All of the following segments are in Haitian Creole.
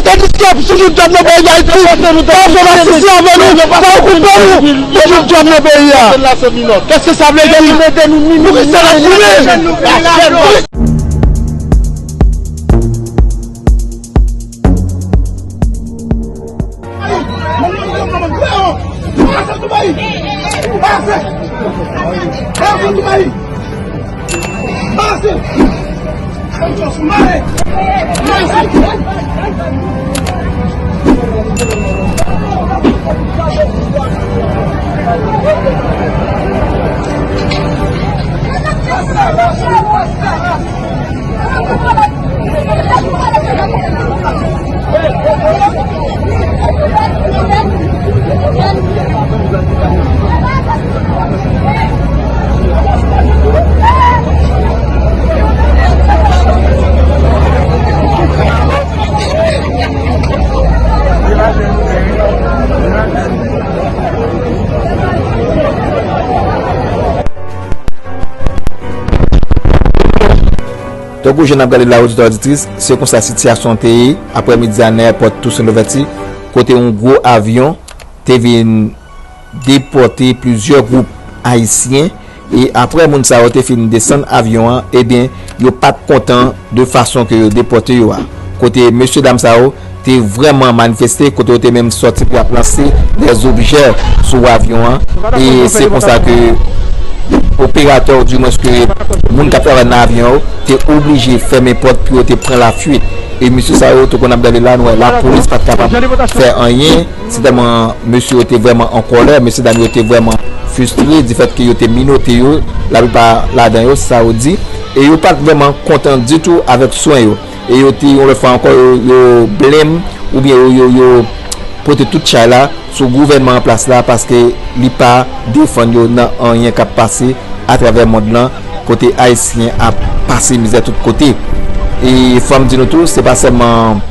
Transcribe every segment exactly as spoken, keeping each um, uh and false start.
Tandis que si nou djòb nan peyi Dayiti, pa fè rasisi avè nou, pa okipé nou, nou tout djòb nan peyi a. Qu'est-ce que ça veut dire? Poukisa n ap goumen? Tankou jan n ap gade la, oditè, oditris, se konsa sitiyasyon an te ye aprèmidi a nan èpòt Toussaint Louverture, kote yon gwo avyon te vin depòte plizyè gwoup ayisyen, e aprè moun sa yo te fin desann avyon an, ebyen, yo pa t kontan de fason ke yo depòte yo a. Kote mesye dam sa yo te vrèman manifeste, kote yo te menm sòti pou y ap lanse dè objè sou avyon an, e se konsa ke operatè, ou dimwens ke moun k ap travay nan avyon yo, te oblije fèmen pòt pou yo te pran lafuit. E mesye sa yo, tankou n ap gade la, nou wè lapolis pa t kapab fè anyen. Se tèlman mesye yo te vrèman an kòlè, mesye dam yo te vrèman fristre difèt ke yo te minote yo, laplipa ladan yo, se sa yo di, e yo pa t vrèman kontan ditou avèk swen yo. E yo te, yon lòt fwa ankò, yo, yo blame oubyen yo, yo, yo pote tout chay la sou gouvènman an plas la, paske li pa defann yo nan anyen k ap pase atravè mond lan, kote Ayisyen ap pase mizè tout kote. E fò m di nou tou, se pa sèlman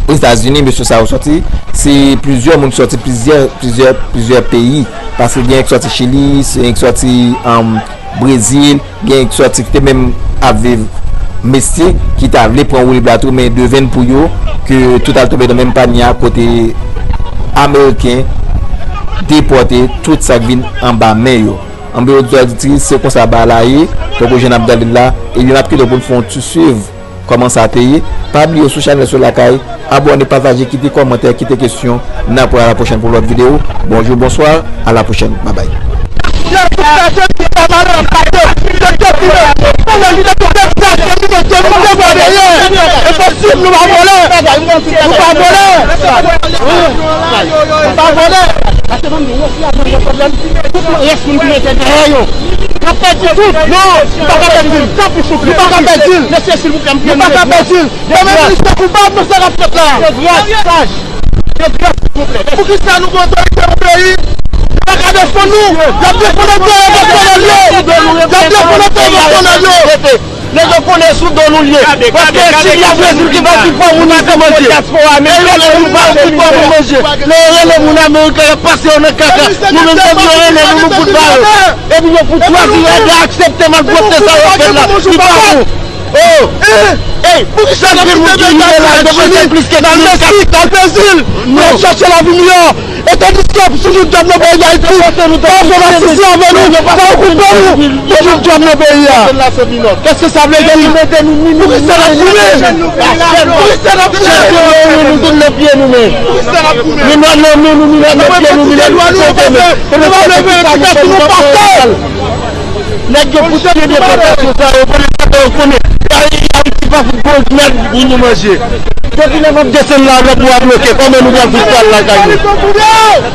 Etazini mesye sa yo sòti, se plizyè moun ki sòti plizyè, plizyè, plizyè peyi. Paske gen ki sòti Chili, se gen ki sòti, um, Brezil, gen ki sòti ki te menm ap viv Meksik, ki ta vle pran woulib la tou, men devèn pou yo ke tout al tonbe nan menm panye a, kote Ameriken depòte tout sa k vin anba men yo. Anben, oditè, oditris, se konsa bagay la ye. Tankou jan n ap gade l la, ebyen, n ap kite w pou n fè yon ti swiv kòman sa te ye. Pa bliye sou chanèl Sou Lakay, abòne, pataje, kite kòmantè, kite kesyon. N ap wè a la pwochèn pou lòt videyo. Bonjou, bonswa, a la pwochèn. Babay. Enposib, nou pa vòlè. Nou pa vòlè. Nou pa vòlè. Tout rès moun ki mete dèyè yo. N ap pèdi tout. Non, nou pa ka pèdi l. Tanpri, souple. Nou pa ka pèdi l. Mesye, silvouplè, m priye nou. Nou pa ka pèdi l. Premye minis la koupab nan sa k ap fèt la. De grâce, saj. De grâce, silvouplè. Poukisa nou gen otorite nan peyi? Y ap defann nou. Y ap defann enterè pèsonèl yo. Y ap defann enterè pèsonèl yo. Nèg yo konnen sou do nou l ye. Paske si y ap rezil ki va di pa moun nan se manje. E yo rele moun pa di pa moun manje. Lè yo rele moun ameriken, y ap pase yo nan kaka. Nou menm, depi yo rele nou, nou fout ba yo. Epi yo fout chwazi rete aksepte malpwòpte sa yo fè la. Ki pa bon. Oh! Ey, poukisa gen moun ki rive la, yo bezwen plis ke trannkat? Nan Meksik, nan Brezil, nou ap chache lavi miyò. E tandis ke si nou djòb nan peyi Dayiti, pa fè rasisi avè nou, pa okipé nou, nou tout djòb nan peyi a. Qu'est-ce que ça veut dire? Poukisa n ap goumen? Poukisa n ap goumen? Chèche nou, nou tout nan pye nou menm. Poukisa n ap goumen? Minòt nan men nou, minòt nan pye nou, minòt nan kote nou. Nèg yo pou tande depòtasyon sa yo, konnen sa yo konnen. Ayiti pa fout bon mèd pou nou manje. Depi lè n ap desann la, lòt bò a bloke, kòman nou pral fout pral lakay nou?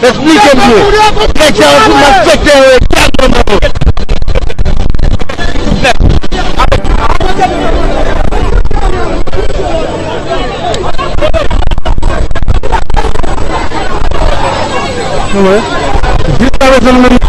Eksplike m byen. Nèg sa yo fout malfektè yo, egal manman yo. Wi. Jiskaprezan nou menm